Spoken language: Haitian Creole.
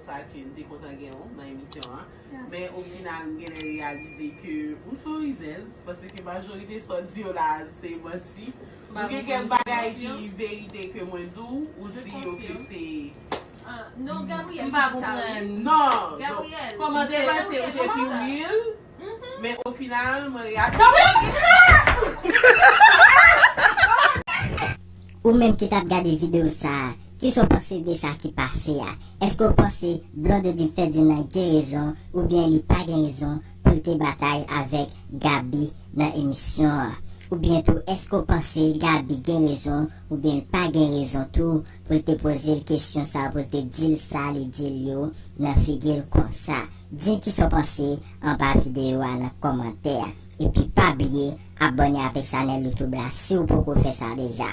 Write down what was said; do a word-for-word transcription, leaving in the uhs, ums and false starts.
Sa ke m te kontan gen w nan emisyon an. Men o final, m genlè reyalize ke ou se yon rizèz, paske majorite sa w di yo la, se manti. Ou gen kèk bagay ki verite ke mwen di w, ou di yo ke se... Non, Gabriel, m pa konprann. Non, Gabriel, m te panse ou te pi real, men o final, mwen reyalize... Ou menm ki t ap gade videyo sa a, kisa w panse de sa ki pase a? Èske w panse Blondedy Ferdinand gen rezon oubyen li pa gen rezon pou l te batay avèk Gaby nan emisyon an? Oubyen tou, èske w panse Gaby gen rezon oubyen l pa gen rezon tou pou l te poze l kesyon sa a, pou l te di l sa li di l yo nan figi l konsa? Di m kisa w panse anba videyo a nan kòmantè a. Epi pa bliye abòne avèk chanèl YouTube la si w poko fè sa deja.